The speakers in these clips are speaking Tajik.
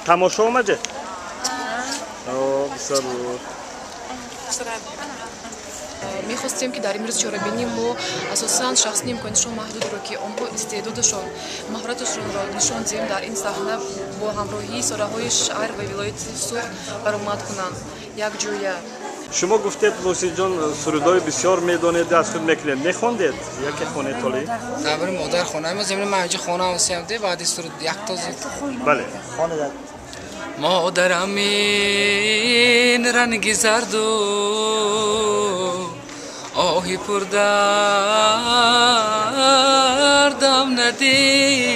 Тамошо омадед? Бисёр. Мехостем, ки дар имрӯз чорабинӣ мо асосан шахсони имконишон маҳдудро, ки онҳо истеъдодашон, маҳораташонро нишон диҳем, дар ин саҳна бо ҳамроҳии сораҳои шаҳр ва вилояти Суғд баромад кунанд якҷоя. Шумо гуфтед, Мусиҷон, сурудҳои бисёр медонед, аз худ мекунед. Мехондед? Яке хонед толӣ? Дар модар хона мо замин ман инҷо хона ҳастам, баъди суруд якто. Бале. Модарам, ин ранги зарду оҳи пурдардам надид,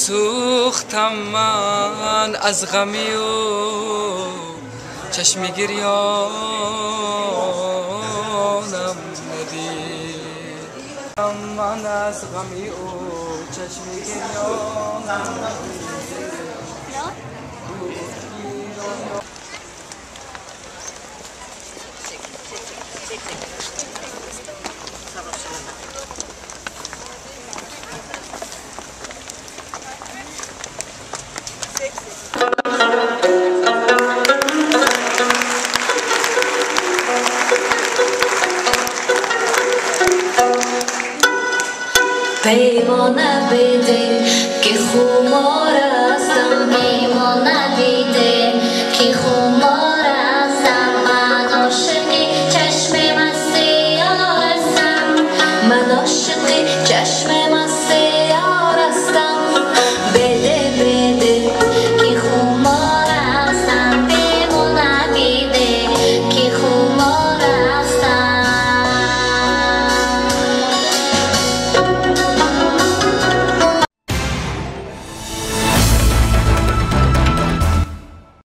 сӯхтам ман аз ғамию чашми гирёнам надид, ман аз ғамию чашми гирёнам надид. پیمانه بده که خمار هستم.